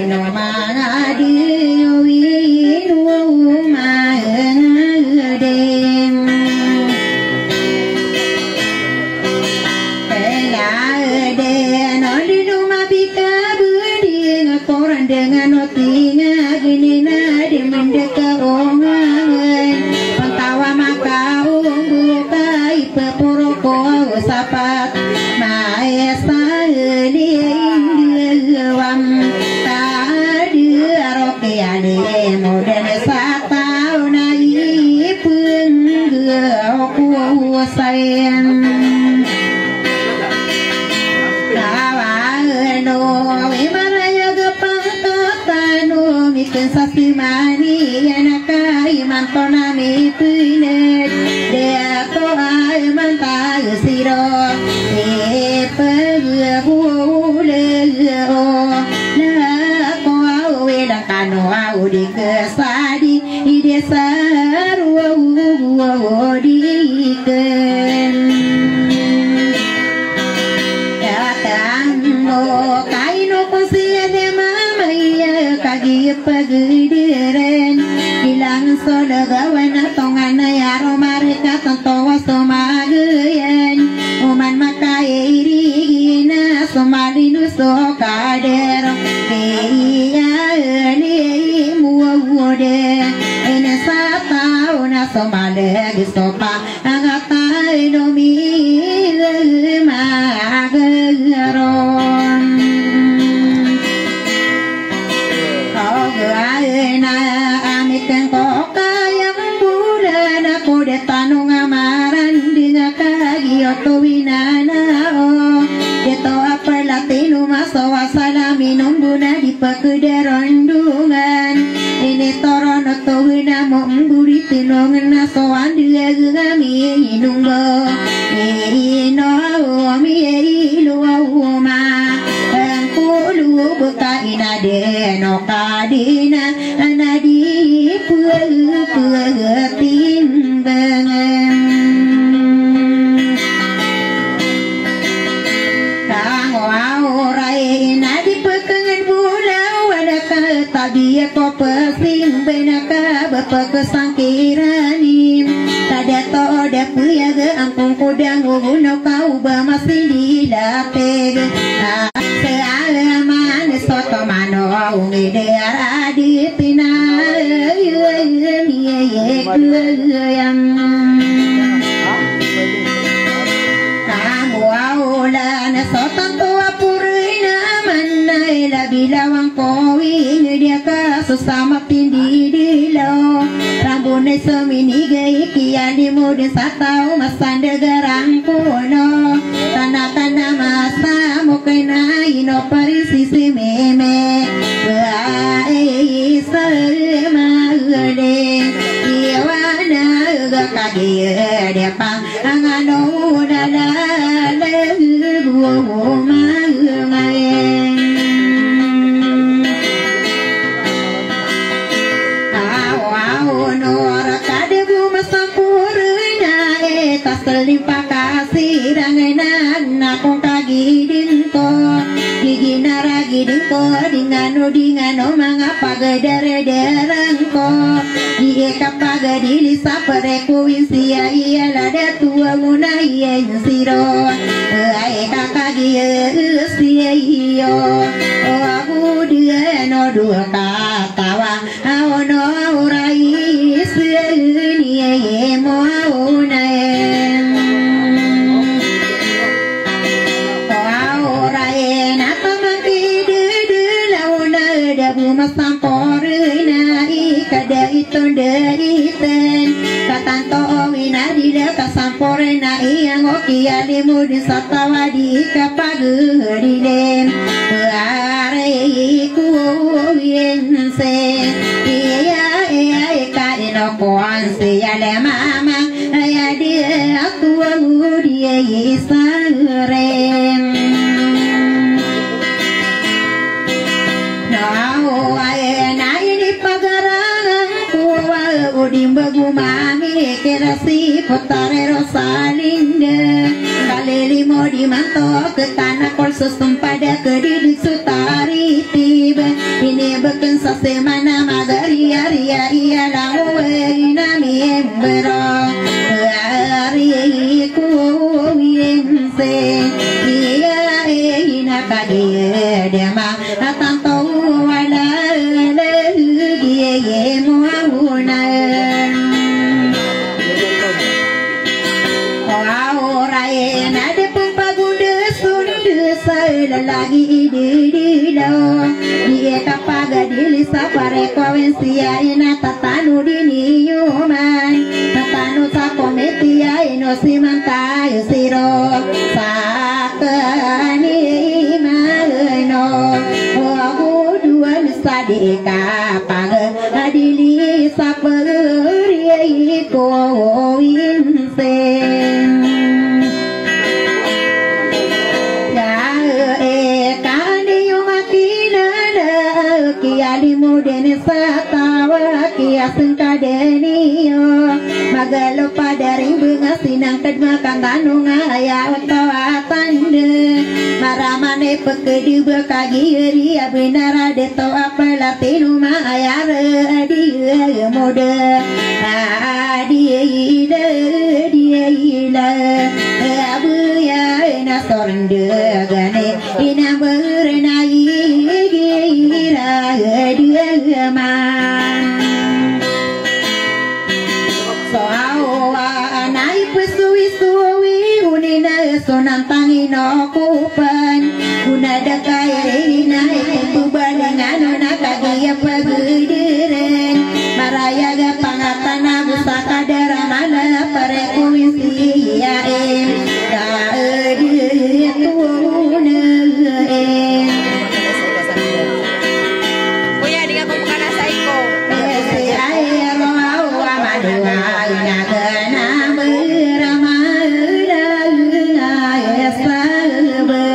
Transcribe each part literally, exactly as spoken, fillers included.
Ino manga di owin o manga di. Pela di no di no mabika budi nga koran dengan o tinga gini na di mendeka ongangan. Pantawa maka umbuka ipepuro ko sapat. Maesa ni indiwam tadi aroke ani moden sataw na ipengge oku sayan. Kawano imaraya gepang katano miken sasimani yana kaimanto na mipined. Deto ay mantag siro ipeguleo lako awilang kano awdi kesadi. Ide saruwa uwa diken. Datang mo kaino ko siya de mamaya kagi pagderen. Ilang so lagawan a tongan na yaro marika tanto wa so magayan. Uman makairigi na so malino so kadero. Iya ni muwawode. Ina sa taw na so maleg so pa. Angatan o mimagagaron. Ogaena amiken ko kaya mbulan ako de tanong a maranding a kagiyoto winanao. Deto a pala tinoma so a salami nombona di pekederondongan. Initoron oto wina mo mburi tinongen na so andi a gengami inonggo. Ino mi ilo a woma. Engkolo beka ina deno kadina. Ana di pwetimbang. Tango aoray na di pekengen bolaw, ada ka tabiya ko pesing benaka bepekesangkirani. Kada to da puyaga angkong kodang uguno ka uba masindi lapeg. Sealaman soto mano ungidar adi pina. Kamu aulan sotan to apurina manay labi lawang kowing dia ka susama pindidilo. Rambunay sominigay kiyanimo din sa tao masandagaran kono. Tana-tana masa mo kena ino parisisi meme. Bae isa magade. Iwana ga kagi depa. Angano na na na guo mangae. Aw, aw, nor kade bu masampurna e, taslim pakasirang na na kong kagidin ko. Gigina ragidin ko, dingano, dingano, manga pagdare-dareng ko. Di e kapagadili sa prekuwensiya iya lada tuwa muna iyan siro. Ay kakagiya siya iyo. O abu diya no duwa katawa. Aono oray seni emo aonaen. Aoraen a taman di dede laona da bu masamporena i kada iton da iten. Katanto o wina di da kasamporena i ango kiyalimod sa tawa di kapagadilen. Aray kuwin se iya iya ika ino kuwan se iya lemamang. Aya di aku amu di iya isareng. Nawa aya na ini pagarangan kuwa odi mbagu mami kerasi potare rosalinda. Kalilimo di manto ketana kolso sempada kedidik sutari. Tiba ini beken sasemana magari ari ari alang wena miembro ari ko winse iya ina kagedema atanto wala lagi muahunan. Ora ena de pun pagunde sunde sa lalagi ididilo. Di eka pagadili sa pare kawin siya ina tatano diniyoman. Tatano sa komiti ya ino si mantay siro. Sa kani mano. Wago duwan sa di eka pagadili sa pare ko winse. Yae kani yung akinana kiyalimo den sa tawa kiyasengkaden iyo. Magalo padaring benga sinangked makantano nga aya oto atande. Maramane pekedi bekagi eri abenara de to apala tino ma aya re adi mode. Adi ila adi ila abuya ina sorende gane. Ina berena igi ira dua man. So awa anai pesuwi-suwi unina so nantangin o kupan. Una da kairi na ito tubalingan ona kagiya pagediren. Maraya ga pangatana busa kadara mala pare kuwi siya e. Kaedi tuwunen. Kuya, di ka kumukana sa iko. Ese ay ro awa maduwa na gana berama na esa be.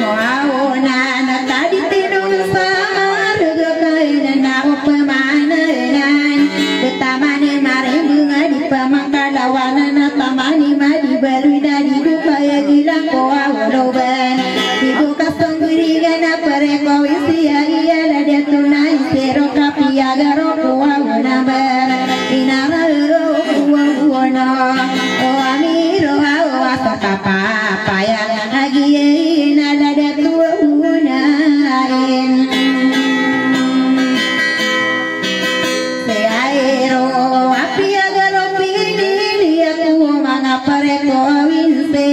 Maona na tadi tinong sa marga kaina na opamananan. Betamane marimbung di pamangkalawanan na tamani madi baluy na di dukaya gilang ko awoloban. Di bukas tonggiringan na pare ko isi iya iya lada tunay sero kapiya garo ko awonaban. Inara ro ko awono. O amiro awo asakapapaya. Agiya ina lada tuwa unain. Seyairo apiya garo pinili ako manga pare ko awinse.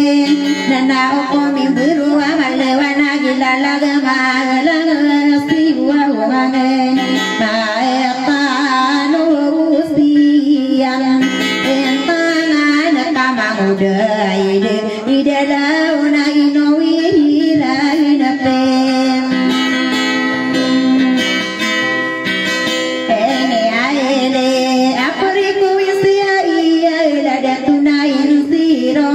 Nana oko mimburu amalewan agilalaga malang siwa umangen. Maetano usiyan. Entangan kamamuda ide. Idalaw na ino wira inapen. Ene aele apori ko isi a iya ila da tunain siro.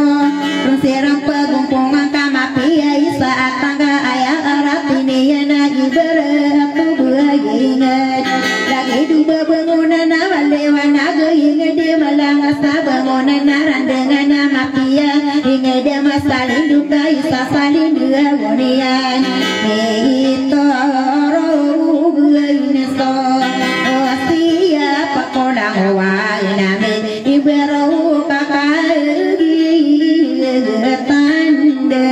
Run siro pagumpungan kamapiya isa atangga aya aratini yana ibarat tubuhay ingat. Lagi duba bangunan a malewan aga ingede malanga sa bangunan a randangan a mapiya. Ingede masalindu ka isa salindu a goniyan. Mihitoro uga ineso. O siya pakolang wa inami. Ibaro ka kaegi tanda.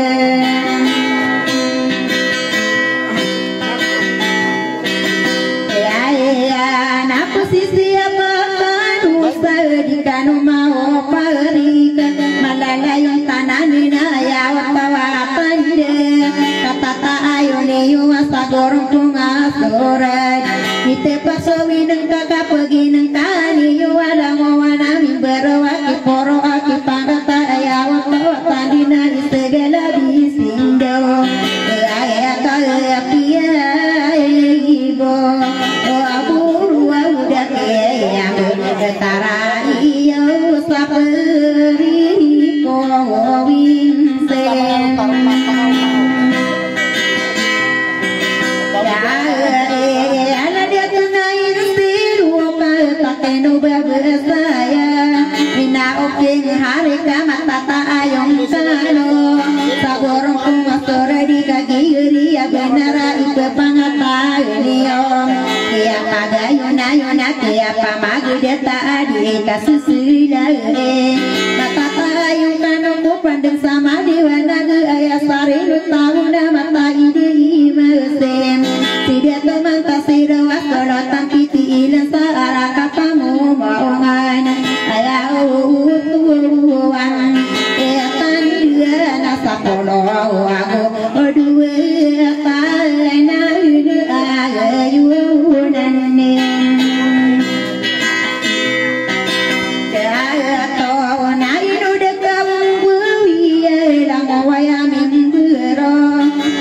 Aya, aya, na posisi a pakanusa di kano maoparik. Malalayon tanan ina aya watawa tanda. Katata ayon iyo a sagorong pongasorad. Ite paso winengka kapeginen kaniyo a langowan a mimbaro a kiporo a kipangkata aya watawa tandi na isegala di sindo. Aya ka aya piya ibo. O aburu a uda ke aya tara iyo saperi ko winsen. Data a di kasisila e. Matatayo kano ko pandeng sa madiwanag, aya sarino taw na mataid i masem. Sida to man ta siro a solo tampiti ilan sa ara kapamomaongan. Aya otuan. E tanda na sa polo ago o duwe ta na ino a yunan ne. Dato na ino da ka mbawi, langowa ami mbero.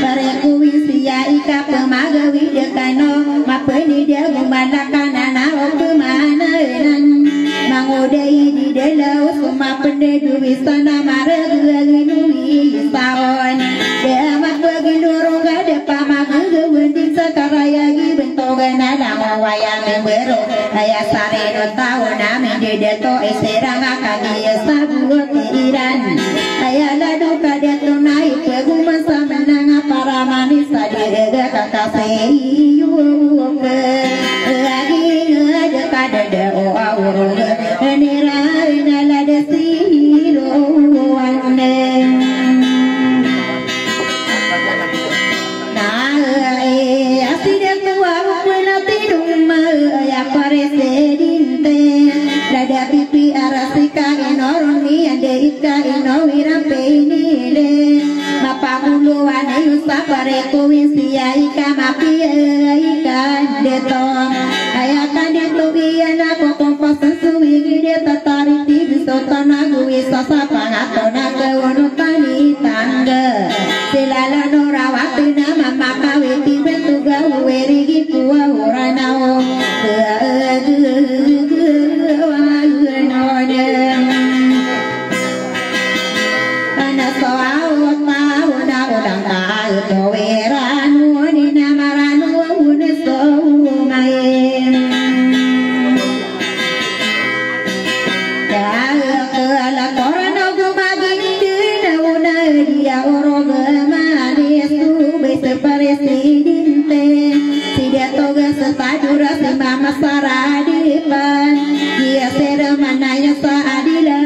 Pare ko win siya i kapamagawi da kano, mapenid ago malakanan a opamananan. Mangoda i di dalaw so mapenid o wi sa na maragag ino wi sa on. Da a mapagilorong ka da pamagagawan din sa karayag i bentogan a langowa ami mbero. Aya sarino taw na mindadato i sirang a kagiya sa bowat iran. Aya lado ka dato na ipegoman sa menang a paramanis a di ega kakasey iyo ke. Lagi ngeda ka dada o awrong nira na lada siro wane. Na, e, a sida ko a rokwe na tinoma, e, aya presidente. Lada pipiara sika ino ron mi ande ika ino wiran pe inile. Mapamolowan iyo sa pare ko win siya ika mapiya ika deto. Aya kandeto iyan a kokompasan so wigi de tatariti biso tanago isa sa pangato na kawono tani tangga. Silala no rawati na mamakawiti bentoga uwerigi kuwa uranao. Ana so awo tawo na odang ka ito werano ni na marano wawone so umaye. Kala korano gumagindi na ona dia oroga mani subay sa presidente. Sida toga sa tadura si mama saradipan. Dia sera manaya sa adila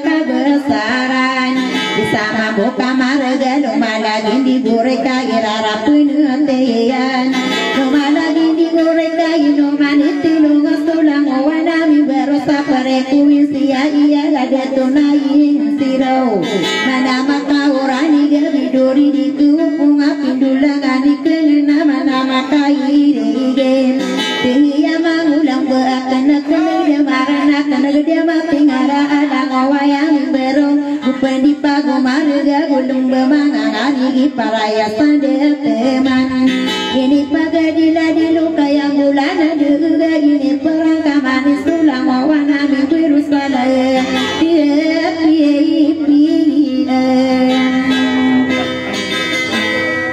kabesaran. Di sama boka maragalo malagindi bore ka irara penatiyan. No malagindi bore ka ino maniti no ngasolang wana mi baro sa pare ko win siya iya lada to na iyan siro. Mana makaorani gabi dori di kupunga pindulangan ikan na mana makairigen. Tiya mangulang ba akan akan da marana kan da mapingara alang wayang baro. Gupen di pagomarega gulung ba mangangani i paraya sa da teman. Ini pagadila di luka yang gulana dega ini perang kamani sulang wawana mi Jerusalem. Iya, iya, iya.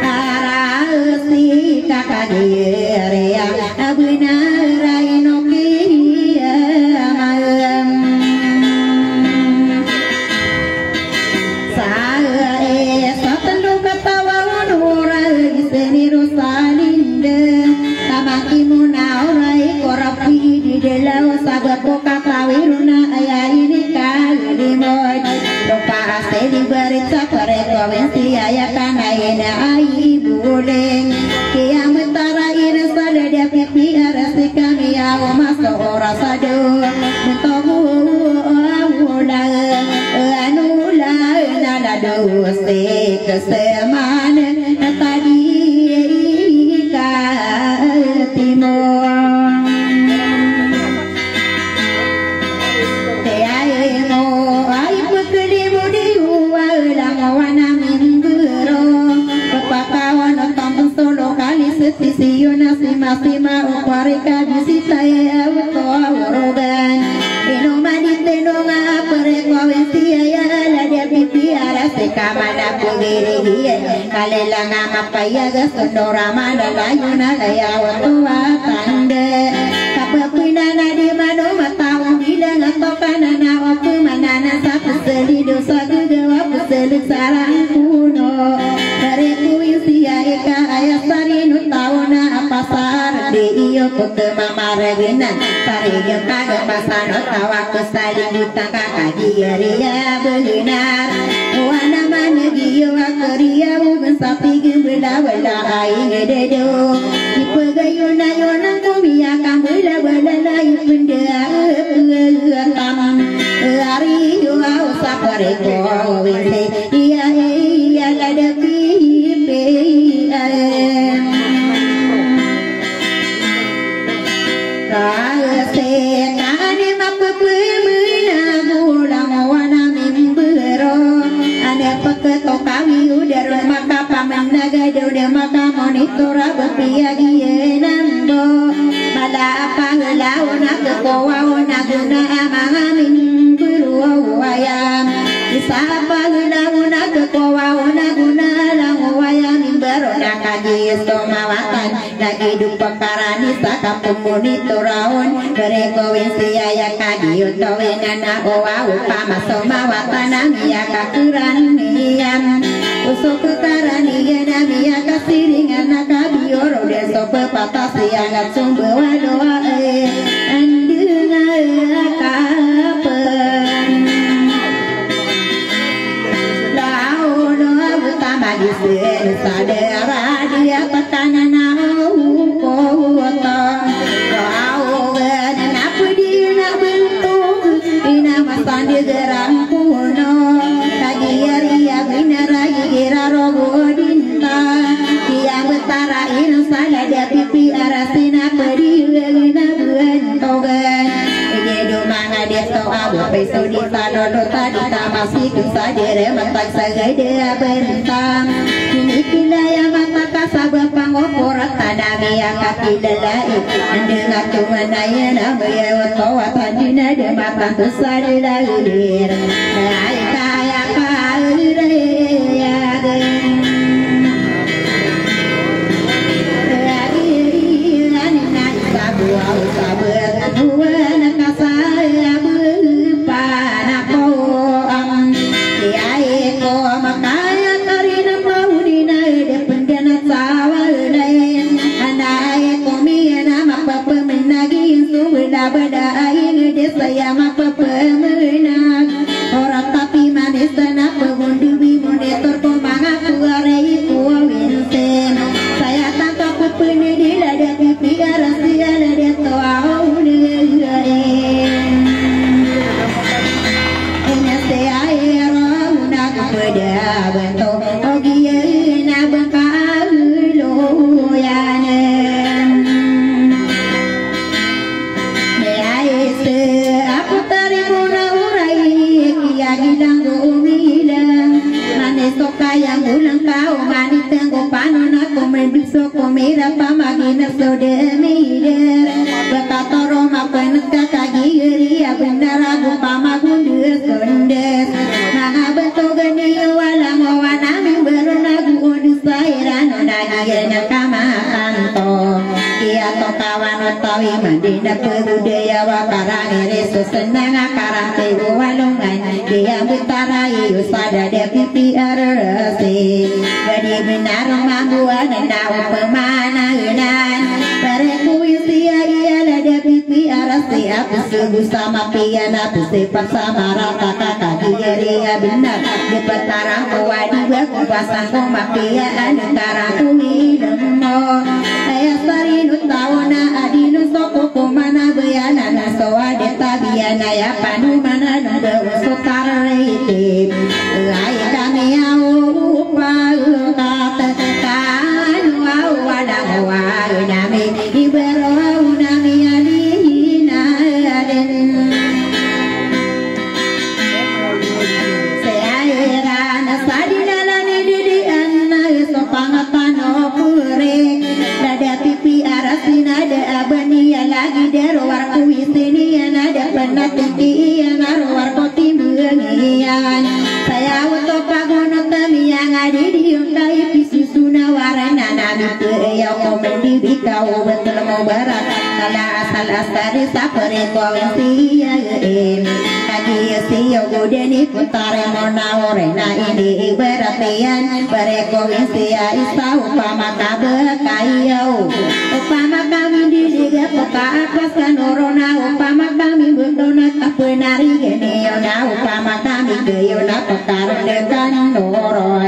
Ara si kakagiri ya. Abuna raino kiyamam. Sa e sa tendo katawa onora iseni rosalinda. Tamaki mona orai korapi di dalaw sabab ko katawiruna aya ini kalimod. Ropa asedi barit sa pare kawin si aya kana ina ai buling. Kiyamatara ina sa lada pipiara si kami awa maso orasa do. Mentomu awula anula na lado si keseman tadi ka timur. Te ai mo ai pekelimu di uwa lang wana mimbero. Pepakawan o tampun solo kali seti siyo na sima-sima o pare ka bisita e awto aworogan. Ino manite no nga pare ko wenti aya lada pipiara se kamana pegere hiye. Kalelanga mapayaga sondora mana layuna kaya watuwa tanda. Kapapinana di mano mataw bilang ato kanana oku manana sa peseli dosa gegawa peseli sarang kuno. Dari kuwi siya ika aya sarino taw na apasar. Di iyo pekemamaragnan, pariga kaga pasano tawa ko saling di tangka kagiya riya benar. Wana manigiyo ako riya ugan sapi gembela wala ay ngededo. Ipegayona yona ko miya kambela wala na ipenda epetam. Ari yo aw sapare ko wese iya iya ladapi pe. Kasekan mapepemena golang wana mimbero. Ane peketoka wiyo daro makapamenaga done makamonitor a bepiya giye nambo. Mala apangelaw na kekowaw na gona a manga mimbero wayam. Isa apangelaw na kekowaw na gona a lango wayam mimbero na kagiya somawatan. Lagi do pakarani sa kapemonitor aon. Bereko winsi aya kadiyo tawena na owa opama somawatan a miyakakeran iyan. Oso kekarani iyan a miyakasiringan a kabiyoro den so pepatasi angat sombawado ae. Andeng a kapen. Laono a tamagisen sa dara diya patanan a ukoto. Laono na pedi na bentog ina masandi gerang kuno. Kagiyariya binarayi ira rogo dinta. Iya betara ina salada pipi arasina pedi na bentogan. Ide do manga deto a bapay so di tano do tadi tamasi ko sa dire matag sa gede a bentang. Ini kilaya mataka sa bapang oporatan a miyakakilalai. Andeng a tumanayan a miyawatawatan di na de matanto sa dilalir. Ay kaya ka irayagan. Saya mapapamenag. Ora tapi manis na pagundubi monitor ko manga kuwari ko winsin. Saya tanto ko penedila da pipi arasi ala da to aw nilai. Ina saya ero na ko peda bento ogiye na bengka alo yanen. Miyai se apo tari mona orai kiya gidang go umilang. Mane so kayang gulang kao mani tenggo panon ako menduk so komera pamagina so demider. Bakatoro mapeneka kagigeri a benar ago pamagundes sondes. Manga bentogan iyo walang wawan ami beron ago ondes. Sairano na giya na kamakanto. Iya to kawan o tawi mandi na pegudaya wa karang iri so senang a karang tigo walongan. Iya betara iyo sada da pipi areresi. Badi benar mambuan na opemanagenan. Pare kuwi siya iya lada pipi arasi apo sebu sama piya na pese pasamara taka kagiyari a benar. Di petara ko wadi ba ko pasang ko mapiya ano tarang ko ilem mo. Aya sarino taw na adino so ko ko mana bayanan so ade tabiyan aya pano mana no ba so tariti. Ay kami aw pa ka ta ta no aw wala ko aw nami. Ibaro na miyalina den. Saya iran sa di lalan i didi an na so pangatano puri. Lada pipi arasin ada abani ya lagi daro warko isini ya nada penatiki ya naro warko timbangiyan. Saya uto pagono tamiya nga didi yung kai pisu Suna warana na mipeya ko mendibika o betel mo barat. Kala asal asari sapere ko winsi iya em. Kagi siyo godeni putare mo na orena ini ibarat iyan. Pare ko winsi iya isa upama kabekaya o. Opama kami di liga pekaapas ka noro na opama kami beto na kapenari geni yo na opama kami keyo na pekarendekan noro.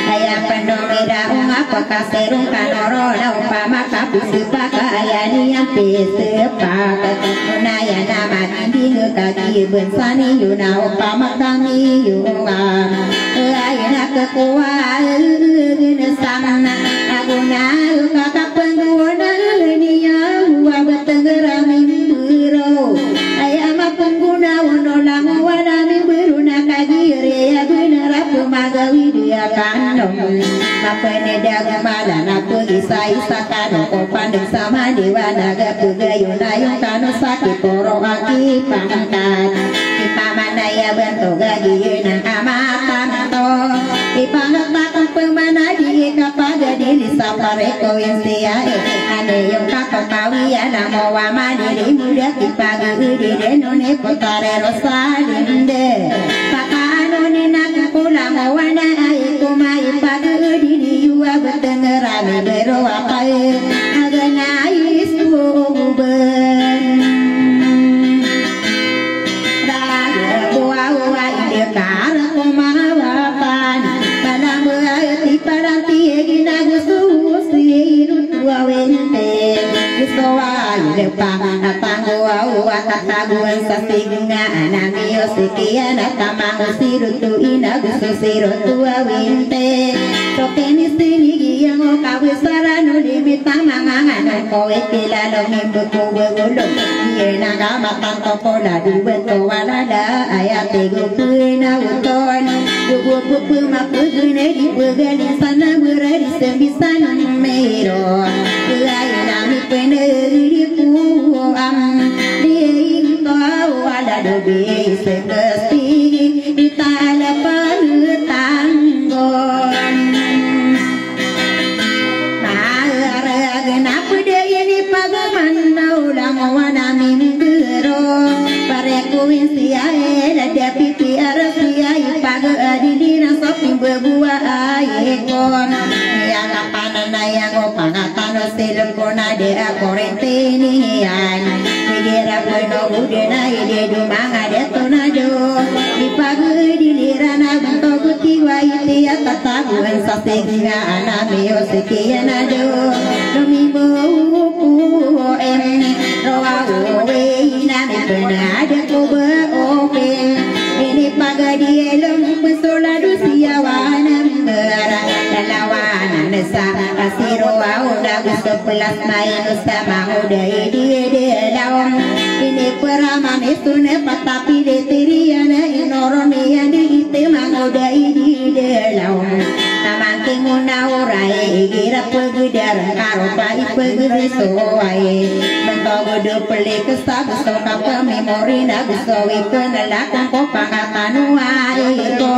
Aya pendong ida unga pekasirung ka noro na opama kapisepak ka aya niyan pisepak. Naya na mati Dingg kagi bensani yona opama kami yonga. Ay na kekuwa gene samna. Agona kakapenggonan niya wa betenggera mimbero. Ay ama penggona wono lango wana mimbero na kagi re ya benera pemagawi dia kandong. Mapeneda gumala na pegisa-isa kano ko pandeg sama dewa naga pegayo na yong kano sakit. Poro aki pangkat. Ipamanaya bento gagi yena amatan to. Ipangatakon pemana di ika pagadili sa pareko insiya e. Ane yong kakokawiyan amo wa manili muda kipagudi deno ne putare rosalinde. Pakaano ne na kukulang wana ay kumai pagudi di yuwa betengerami bero apai. Agana isu uben. Daga buawa ide kar komawapan. Balang berarti paranti egina gusu usi irutu awente. Isowa ide pa atanggo awa kataguan sasigna anami osikian atamang usirutu ina gusu sirutu awente. Sokeni sinigi yang o kawisaran o limitang mangangan o kowit kilalo mimbuku wegulong. Iye nagamatan Kopola di bento walala aya tego pena uton. Dogo pepe mapegene di pegalin sana beradi sembisan mero. Kelai nami pene di puam. Di ingko wala dobi sekesti. Di tala pangetanggon. Maarag na pede ini pagoman na olang wana mimbero. Pareko insiya e lada pipiara siya ipago adili na so pimbebuwa a ikon. Iya kapanan na yang o pangatano silko na de akorente niyan. Igira peno ude na ide dumanga de tonado. Ipago adili rana bento guti wa iti atata Wan sa signa anami o sikiyan a do. Lumimbo ko em roa o we inami pena ada ko ba open. Ini pagadi elong pesola do siya wanan bara. Lalawanan sa kasiro wa o na gusto plus minus sa mangoda idi ede lawan. Ini peraman isu ne patapili tiriyan inoron iyan di ite mangoda idi ede lawan. Tamangking muna oray igira pegedar karopa ipegedi so ay. Mentogod o pelik sa gusto ka pemimori na gusto ipenelakon ko pangatano ay ko.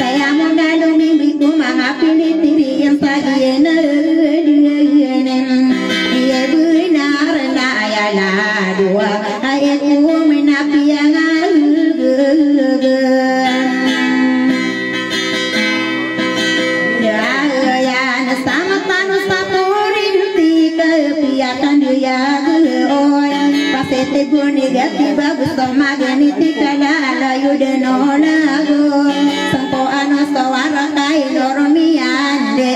Saya muna lumimbi ko manga pinitiri yang sa iyan. Iya benar na ayala dua. Ay ko mena piyangahegen. Daya na sama tano sa pori duti ka piyatan daya gelo. Pasete boni gati bagus to magani ti kala ala yude no lago. Sangko ano so wara kai loro miyan de.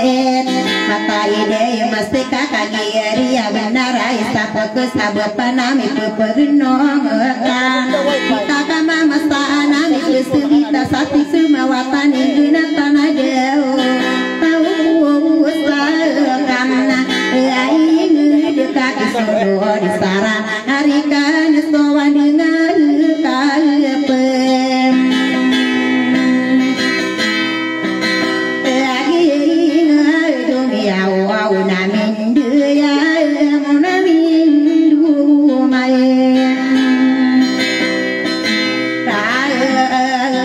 Mata ide mas Seka kagiyari a benar a isa pekes a bepan a mipepegenong ka. Kita ka mamasaan a mipesegita sa ti semawatan i genatan a daw. Tau ko sa kamna, e a inged ka kisodo di sara. Ari ka na so wani nga ka pe. Agi nga dumi aw aw na mindu ya mo na mindu mai.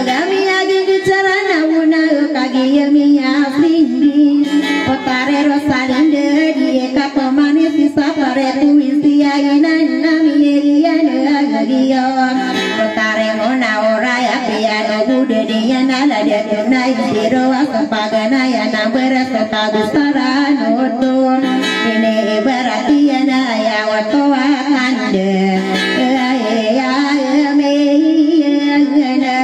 Kami agi bicara na una kagi ya miya sindi. Kotare rosalinde di ka pemani sisa pare kuwinsi a inan ami e iyan a gigiyon. Kotare mona oray a piyan o budedi iyan a lada tunay siro a so paganayan a beres o kagustaran oto. Ini ibarat iyan a aya oto a tanda. Aya, aya, aya, aya, aya, aya, aya,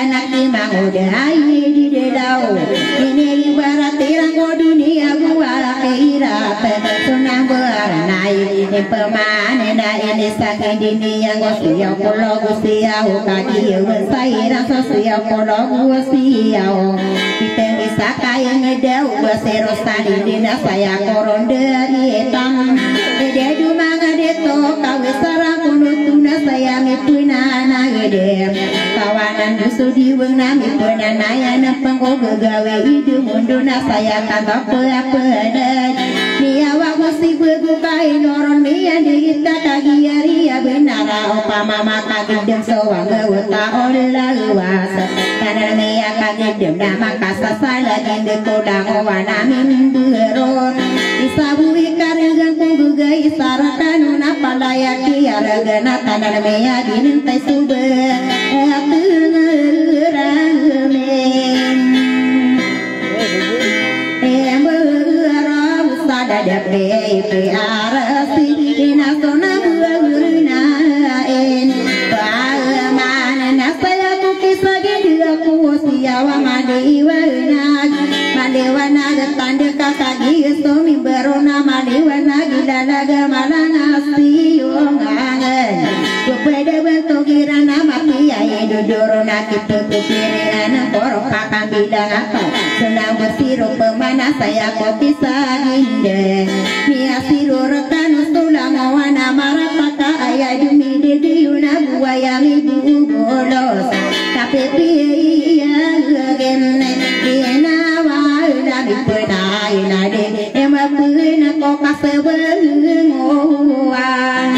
anak i mangoda ay di dadaw. Ini ibarat iran ko doniya bo a akhirat. So na mbaran ay, ini pemanen a ini sa kandiniyan ko siyaw ko logo siyaw, kagiya wan sa iran so siyaw ko logo siyaw. Piteng isa kaya ngeda o ba si Rosalinda na saya koronda itam. Eda do manga deto kawi sara kono tuna saya mipunan a ede. Kawanan do so diwang na mipunan aya na pengko gagawi ido mundo na saya kata peapenan. Miyawa ko si bego kain oron miyan di kita kagiya riya benara opama maka Gidem so wanga wata ola luwas. Tanan miya kagidem na makasasala gindi kodang owana mimbero. Isa bui karigan ko gagay sarakan na palaya kiyaragan na tanan miya binintay suba. Aya tengerang amin. Embara sada da P P R C ina sona buagurina en. Paman na saya ko kisagid ako siyawa maliwanag. Maliwanag tanda kakagi so mimbaro na maliwanag ilalaga malanga siyongangan. Kepada bentuk kirana mati ay duduruna Pepepirian ang korok pakambilang ako. Senang bersiro pemanasay ako pisaginde. Niya siro rekan usulang awan amarapaka aya dumi de diyo na buwaya mibubolos. Kapipiya gagene. Inawa na mipenay na de. Ema pena ko kasebeng owan.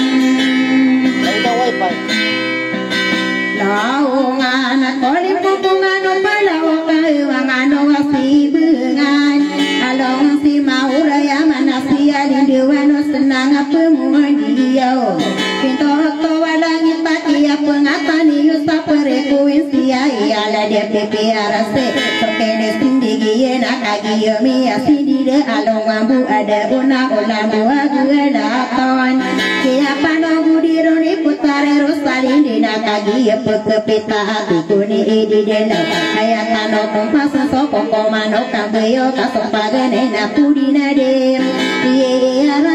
Laongan a kolimpupungan o palaw ka ewangan o wasibengan. Along si maura ya manasi alindewan o senang a pemudiyaw. Pinto to walangit a kiya pengatan iyo sa perekuin siya iyala de pipiarase. Sokene sindigi ena kagiyo miya sindide along ambu ada una olambu agu elaton. Siya pano gudiron iputare rosalindi na kagiyo pekepita ati kuni idide na kaya tano kumpasa soko komano kambeyo kasopagane na pudinade. Iye ara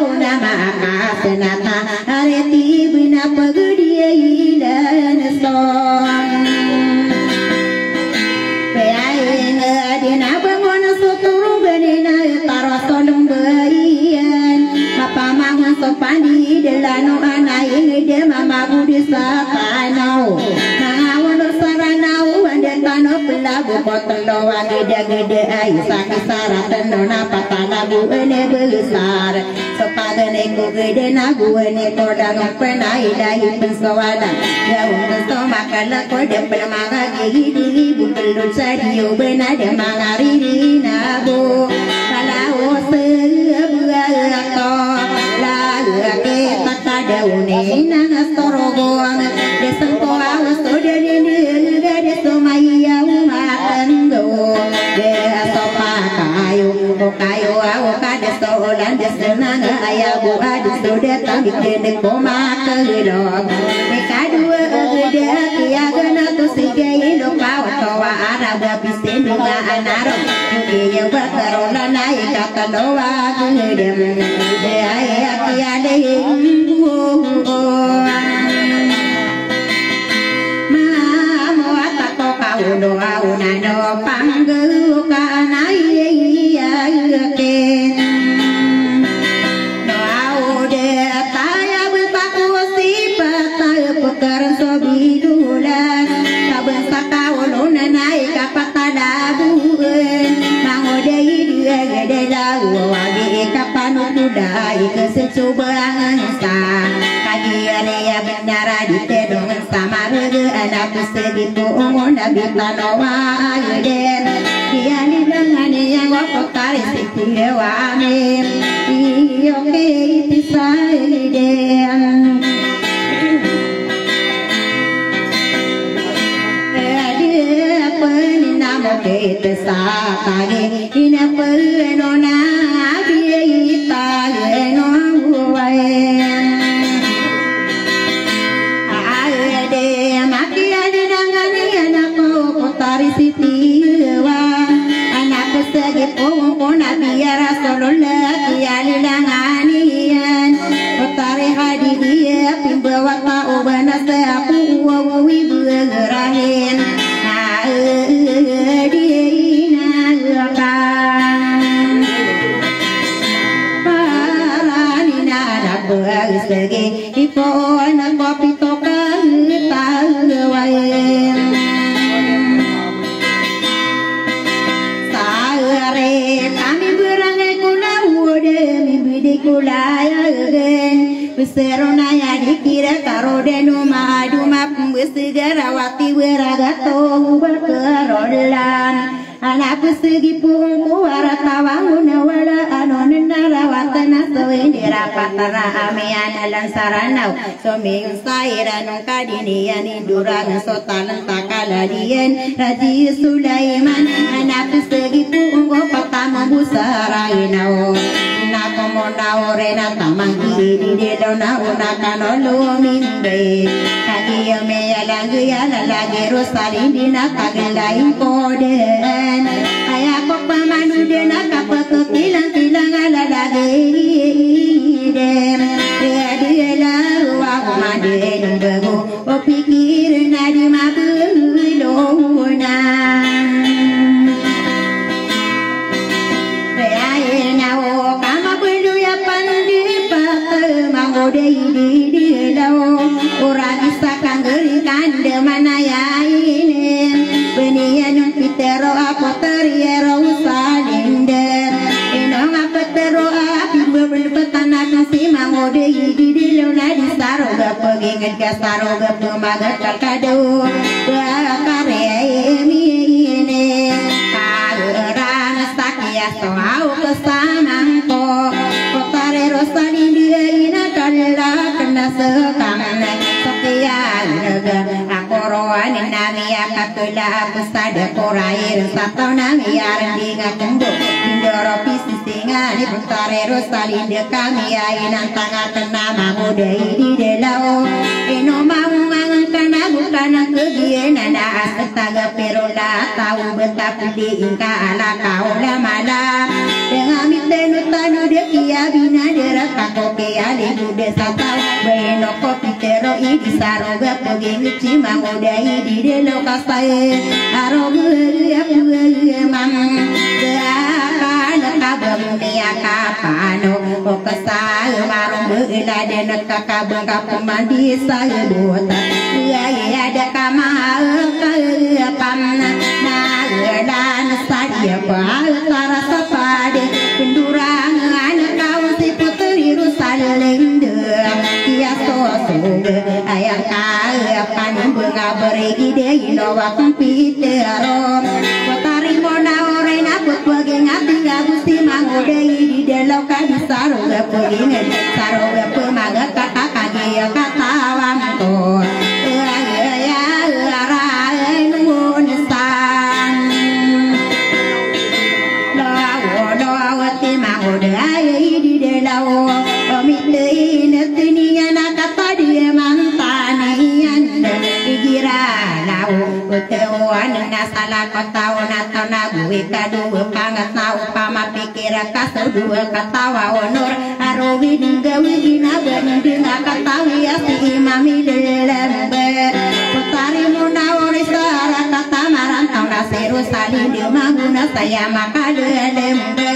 una makasenata. Areti bina pagadiya ilan so. Peyaing dina bangon so turung benina taro so lumbarian. Mapamangon so pandi delano anaing de mamagudi sa tanaw. Mangawono saranao ande tano pelabu kotelo agede-gede ay sakisara teno na patalabu ene besar. So pagane ko gede na guene ko dagong pena ilahi pen so wala. Gaung pen so makala ko de pen manga gigi dili bukul dun sa diyo bena de manga riri na bo. Pala o se bua to la ke takada une na storogong de sengko awas to de de de de so maya uma tendo de so pakayo. Kayo awo kada so olan de senang aya bo adi so de tambi kende ko makelog. Ikaduwa gede kiya gana to sige ilo pawa towa araba pisendo nga anaro. Kiya bakaro na na ikatalowa gede. De aya kiya de imbuo. Mamo atako kaulo awo nano panggew ka na iya iya ke. No awo de taya bentako sipat taya pekaran so bidulan. Kabensa kaulo na na ikapatalabuan. Mangoda idiya gede lawo wagi ikapanutuda ikesesubangan sa. Kagiya niya benara di tedong Samarege anak segi ko ongo na bitano wa ageden. Iya ni dengani yang wakotari si tilewa amin. Iyo ke iti saiden. Adi apa ni namo ke Pesa tagi ina peno na biyai tagi no buwai. Ade makiya di dangani ana ko putari sitiwa. Ana pesegi pungko na biya Rasulullah kiyali dangani iyan. Putari hadi diya pimbawa ta ubana sa aku uwa uwi berahin. Besero na aya di kira karo deno maduma pembesegara wati wera gato uba kerolan. Ana pesegi pungko wara tawangon wala ano nena rawatan a sawindi rapatara amiyan alan saranaw. Somiyong sairan kadiniyan i dorang so talenta kaladiyan Raji Sulaiman. Ana pesegi pungko pataman bo sarainaw. Na komo na ore na tamanggi di delo na ona kano lumimbay. Kagiya miyalagi a lalagi ro salindi na kagilain koden. Aya ko pamanoden a kapekekilang-kilang a lalagi den. Aya di ela ruwa ko maden bego. O pikir na di mabelo na. Aya ina o kamabelo ya pandi pa mangoday di delo. Ora bisa kanggeri kande manaya ine. Beniyan pitero apo teriero usalinde. Ino nga petero a bimbo bimbo tanakan si mangoday di delo na di saroga peginged ka saroga pemagat ka kado. Bakare mine. Kageran sakiya so au kesamangko. Kotare rosalinde ina kala kena sekamne. Sakiya lega. Koroan nami a kakela a pesada korair sataw nami a rending a kembo. Indoro pisisingan i putari rosalinde kami a inantang a kena mangoday di delo. Ino maungangan kana bukana kegiyan ana asetaga pero la taw betapedi ingka ala kaola mala. Dengan miteno tano de kiya bina dera kako kiya libu de sataw. Beno ko Tero i di saroga peginged si mangoday di delo kasai. Aroga peginged mam. Beakan kabang miyakapano. O kasai marong beila den kakabang kapemandi sabuta. Iya ada kama kagapam. Na elan sadia pa tarasa pade. Pendurangan kawan si puteri Rusalinde. Iya sosong ayang kaya panimbenga beregi de ino wakong pitero. Kotari mona oray na put peging ati gagu si mangoday di delo ka di saroga peging saroga pemaga kata kagi ya kata wangko. Aya aya aya ray nungun san. Lawo lawo ti mangoday di delo. Omitey na tiniyan a kapadi mantaniyan. Igira lawo otewan na salakot taw na taw na buwi kado pangat na opama pikir a kaso dowa katawa onor. Arowi dinggawi ginawa dingga katawi a si imam i lelembe. Putari mona ori sara katamaran taw na si Rusalinde magona saya makalelembe.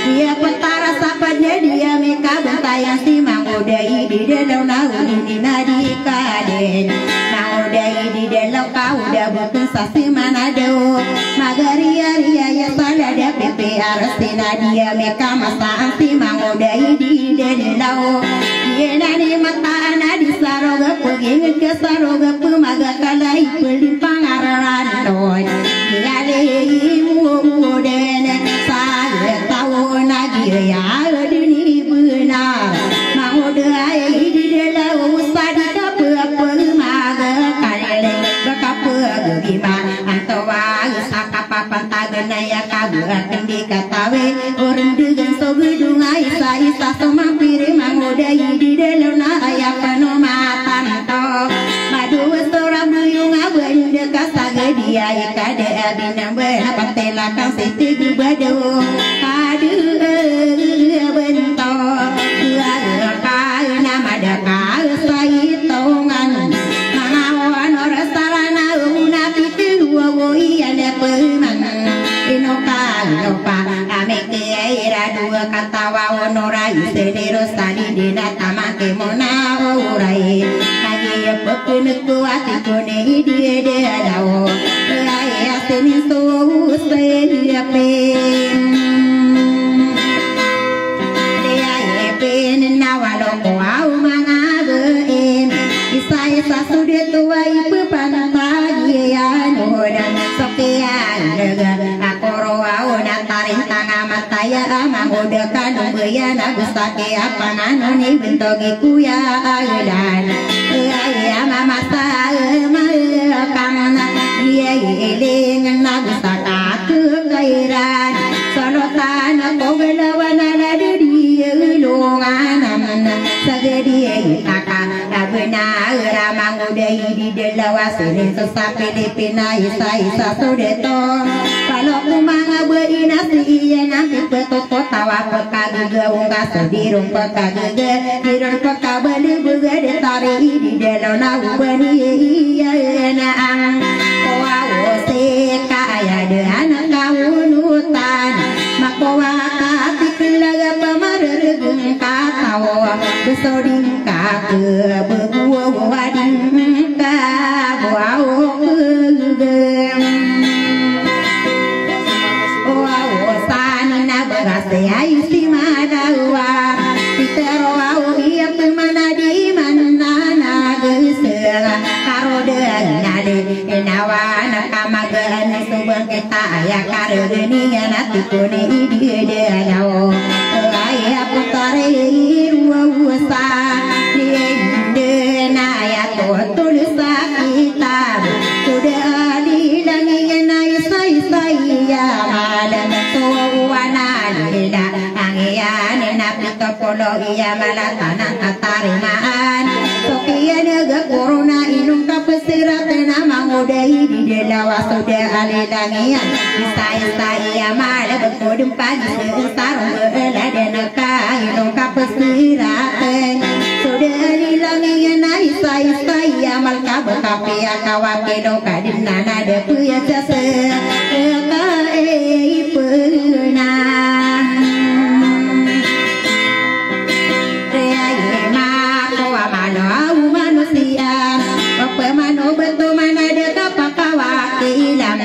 Iya petara sapad na diya mikabentayan si mangoday di delo na uli di na di kaden. Mangoday di delo ka oda bukun sa si manado. Magariya riya ya salada P P R C na diya mikamasaan si mangoday di delo. Iyan ani mataan a di saroga peginged ka saroga pemaga kalay pelin pangararan on. Iyalay mo den sa taw na giya den i benar. Mangoday di delo sa di kapepemaga kalay ba kapegima antawa sa kapapantag Na aya kabaya kn di katawi, o rndgan so bdong a isa-isa so mapiri mangoda i di dalaw na aya pn o matanto. Madowa so rambayong a ba ndka sa gadiya i kada a binamba na ptila kn sii ti gbadaw. Kada a bnto. Ka na madakl sa itongan. Manga o ano rasa rana o na piti wawo iyan a pman. Ino ka, ino pa, ami kiya ira dowa katawa o nora i sini ro sani di na taman ki mona o rai. Agi ya pknko ati kone i di ede adaw. Rai a sini so usay ya pin. Aya ipin na walo ko aw manga bain. Isa-isa so di tuwa i ppantagiyan o dan. So kiyan daga a koro aw na tarintang a mataya a mangoda ka nong bayan a bsa kiya panganon i bntog i kuya a gdan. Aya mamasa a makamna. Iya iling na bsa ka kairan. Solotan ko galawan a ladi di ilongan amna. Sa gadi taka. Abna ira mangoda i di dalaw a sini so sa Pilipina isa-isa so dato. Kalo ko manga bain a sii iyan a pipto ko tawa pkagaga ongga so di ron pkagaga. Di ron pkabali bga di tari i di dalaw na oba ni iyan a ang. Kowa o sii ka aya daan a kaonotan. Makowa ka a piklaga pamarargn ka tawa. Bso ding ka kbgowa ding ka gowa o kbgm. Owa o sani na bga sii ay si madawa. Pitero aw iya pman a di man na nagsa. Karo daan a di inawan a kamagaan so bangkit aya kargn iyan a tikoni i di dalaw. Aya ptari i ruwa usa. Di daan aya totol sa kitab. So da a di lang iyan a isa-isa iya malan. So wana lila ang iyan na pito polo iya malatan ang katarimaan. So kiyan a ga korona inong kapsiratan a mangoda i di dalaw a so da a lilang iyan. Isa-isa iya malabag ko dn pagis sa rong ga aladan a ka inong kapsiratan. So da a lilang iyan a isa-isa iya malkab kapiya kawakilo ka dn na na da piya sa sa ka ipna. Kaya ima ko a malo a manosiya, o pamano bto man a da kapakawakilan.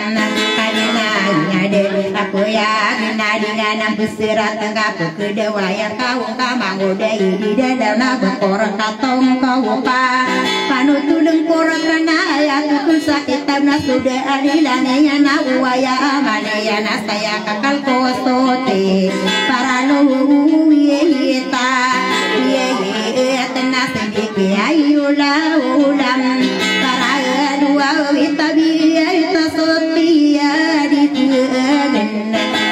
Kanina ina da akoya ina di nga nang bsrat nga pkdawaya ka ongka mangoda i di dalaw na bkor katong ka opa. Panotoln ko rkana aya totol sa kitab na so da a lilang iyan a owaya a mala iyan a saya kakal ko soti. Para lo uwi ita, iye iye tna sidi kiya i ola olam. Para a dowa ita biya ita soti a di tiyagan.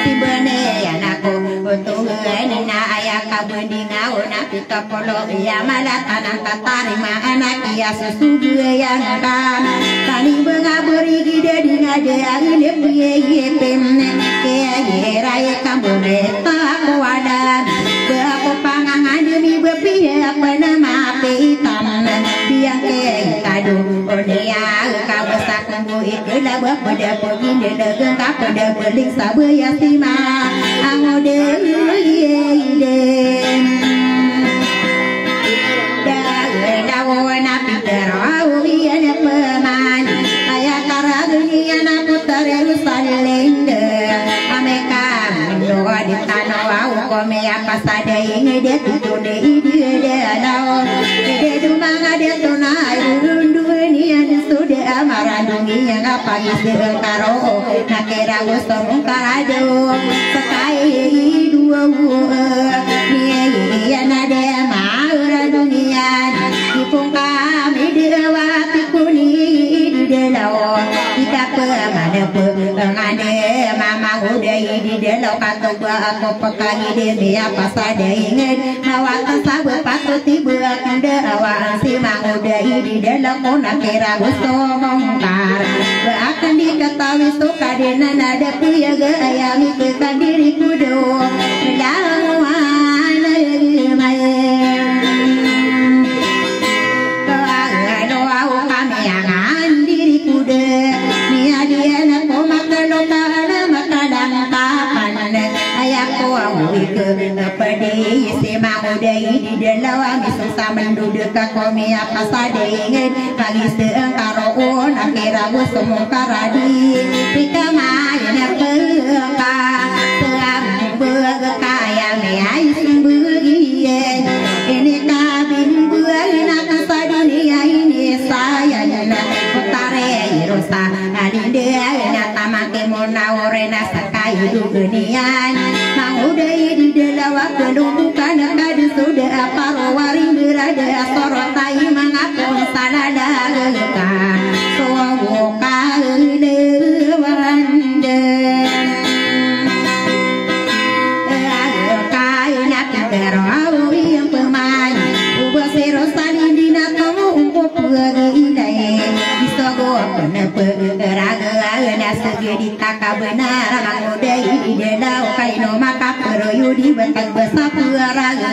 Tibane iyan ako oto iyan ina aya kabandi nga ona pito polo iya malatan ang katarimaan a kiyasosogoyan ka. Tani bnga bori gida di nga da a ilip iye iye pemne. Kiya iye raye kambone ta ko alam. Ba ko pangangan demi ba piya pna mapitam. Biyang kiya itado. Oniya ka basa Bo ikla ba pda pagindalagan ka pda paling sabaya sima. Ango da iye ide. Da da wo na pitero awo iyan a paman. Aya karagn iyan a putar Yerusalem. Ameka mundo di tano awo kome apa sada ingede tutune ide da law. Ide dumanga de tona irundun iyan. So da a marandong iyan a pagis karo na kira gosto mong karado. Saka i dowa wo iyan iyan a da a marandong iyan. Ipong kami da a wati koni di da law. Ika pamana pangane mama Uday di dalaw katoba ako pekagid miyapasad a inged. Mawatan sa bepatot i bek enda awaan si mangoday di dalaw ko nakira bo so mongkar. Ba aken di katawi so kadena na da piyaga aya mikekandiri ko do. Melamuan agmay. Kaagano aw kami angan diri ko da. Miyadiyan ako makaloka na makalangkapan. Aya ko aw ike pedi si mangoday di dalaw a misong sa mendodek ako miyapasad a inged. Pagise engkaroon akira bo so mongkar a di. Ika mayan a peka. Sembag kaya miyai sembag iyan. Ini kabimbuan na ka sa doniya ini sayan. Kotare irosa. Alinde na tamake mona orena sa kaidu geniyan. Mangoday di dalaw a kelombukan kadu soda a paro waring berada a sorot a imang a pon salada geka. So ka lewan de. Kaina pitero awi ang pemani. Uba sero salindina tomo ungko pagi ilay. Isogo penepe raga na segedi taka benar mangoday di dalaw kaino makaperoyo di betag besa peraga.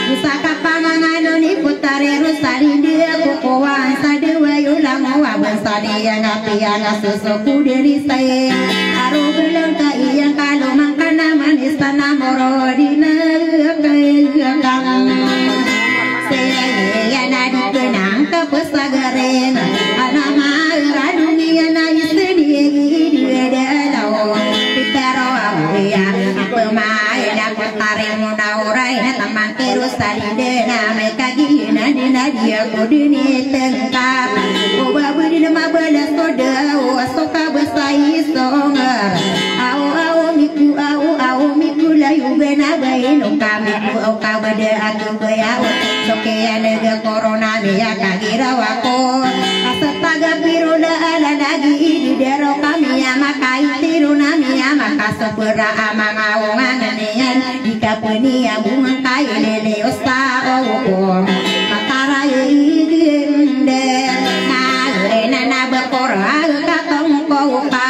Bisa kapamangano ni putare rosalinde kokowan sadewa yolango aban sali yang api yang asuso kuderi sai. Aro belengka iyang kalomang kana manis tana moro di negekang. Saya iya na di kenang ka pesagaren. Ana maradung iya na iseni di dalaw. Pitaro awiya pemain ako tarimu na oray na tamang Pero salinde na may kagina di na di ako dini tengkar. O babu di na mabala soda o aso kabesai songar. Ao ao miku ao ao miku layu gana baino kami ku ao kabada aku bayao. Soke ya nega corona miya kagira wako. Asataga piro da ala lagi di dero kami ya makai tiro nami ya makasopera amang aongan niyan. Di kapeni a bungkay lele osta o ko. Matara iginde. Na ena na bakor a katong ko ka.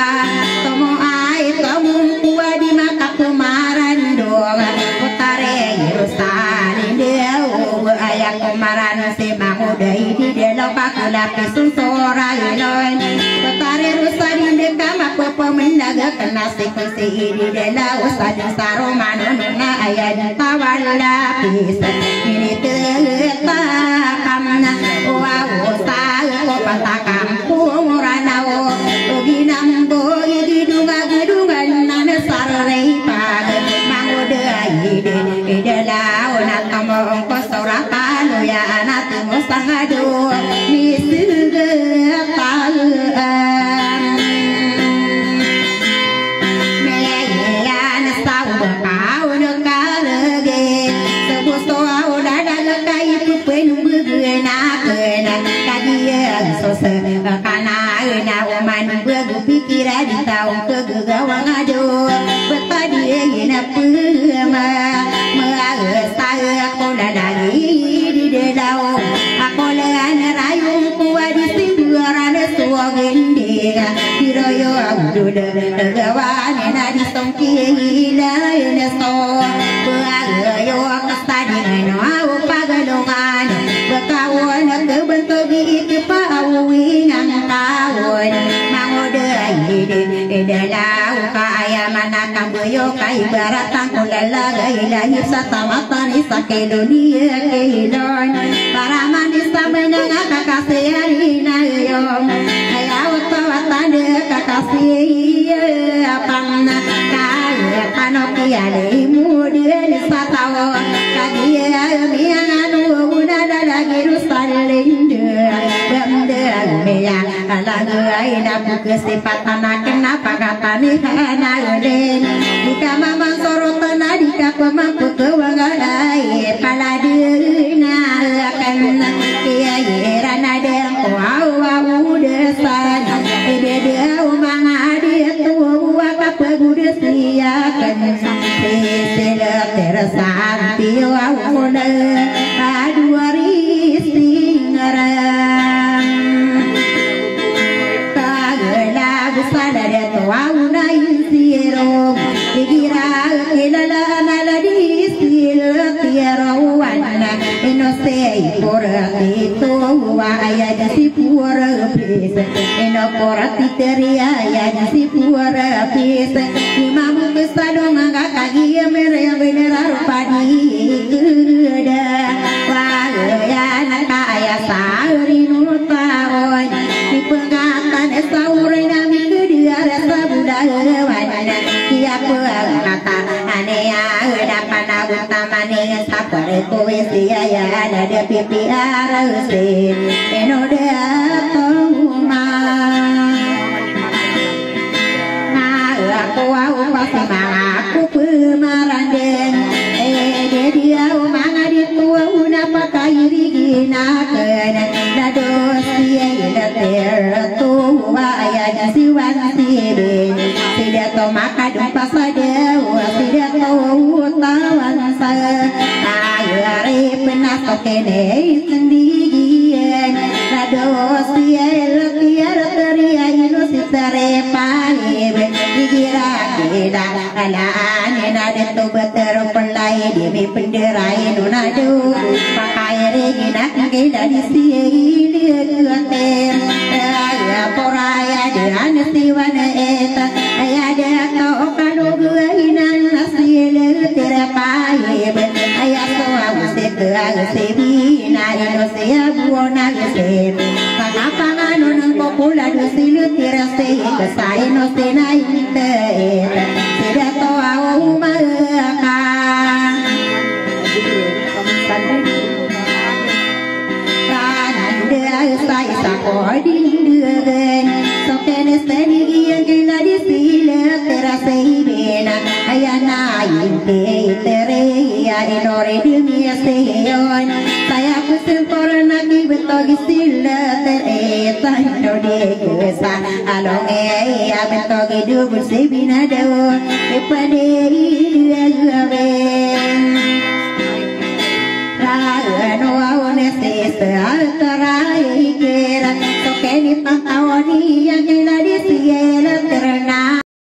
Tomo ay tomong kuwa di makapumarandong. Kotare Yerusalem de o aya kumaran si mangoday di dalaw kakulapi sunsora ilon. Kotare Yerusalem de kama pepemendaga kenasi Sii di dalaw sa di saro manono na aya di tawal lapis. Ini tetakam na wawo sa ko patakam ko muranaw. Ogi nambo igi dunga gidungan na nasar rei pag mangoda ide idalaw na tamong ko Sorapano ya anak mo sangado misegetalan. Meyayan sa ubakaw na karege. Sebusto aw dadagakay pepenumbegenaken. Kadiya sose kana na uman begu pikira di taw kegegawang ado. Betadi ina pema. Meages taga ako lalagi di dalaw. Ako legan rayong ko a di simburan so gending. Di royo a udo de gawan na di songki ilay na so. Beages yo a kasading no aw pagalongan. Bekawon a kebentogi iti pa awingan kawon. Mangoda ide idalaw ka aya mana kamboyo ka ibarat angko lalaga ilay sa tamatan isa kilo niya kilon. Para manisa menang a kakasiyari na iyo. Aya oto atanda kakasiya apang na kaya tano kiyali mo di sa tawo. Kadiya miyangano guna dalagi rusalinde. Bamda miya Alaga ay na bukes i patanak na pakatani hana ulin. Di ka mamansorotan a di ka pamampukawangan ay paladena akan. Kiyairan a dengko awa udesan. Ibeda umang adi tuwa ka pagudes Iya kan sisila tirasan tiyo awna adwari singaran. Kagala busala dato awna insiro. Igira kilala na ladi sila tirawan. Ino sey pora tito wa aya di si pora pis. Ino pora titeri aya di si pora pis. Imamu kesadong angga kagi ya mere yang bener aru padi keda. Wa ya naka aya sari nutaon. Di pengkatan sauri nami kedi ara sabulawan. Iya pengkatan ane ya dapat na utamane. Sapare ko isi aya na da pipi arase ino da toma. Na ako aw pasi manga ako pemaranden. E de di aw manga di tuwa una pakairigi na ken. Na dosi e da tertuwa aya di siwan sibi. Sida to makadong pasada wa sida to utawan sa. Ayari penatok ene sendigian. Rado siya elok ya roteri ya ino si terepa ibe. Igira keda alaan ena de to beter pelai di mi pendera ino nado. Pakai regina keda di siya ili kuaten. Aya poraya de ane siwan eta. Aya de to kalo gua inan na sila tira paib. Aya so aw seka aw sebina ino siya buona seb. Kakapanganon ang popula do sila tira seka sa ino sina inte. Sida to aw umaka. Kananda sa isa ko dindagan. So kene seni iyan kila di sila tira sa ibina. Aya na inte itere iya inore demi seyon. Saya kusempor na ki betog sila tere tando di kusa. Along e iya betog dubul sebina daw. Ipade iya gabe.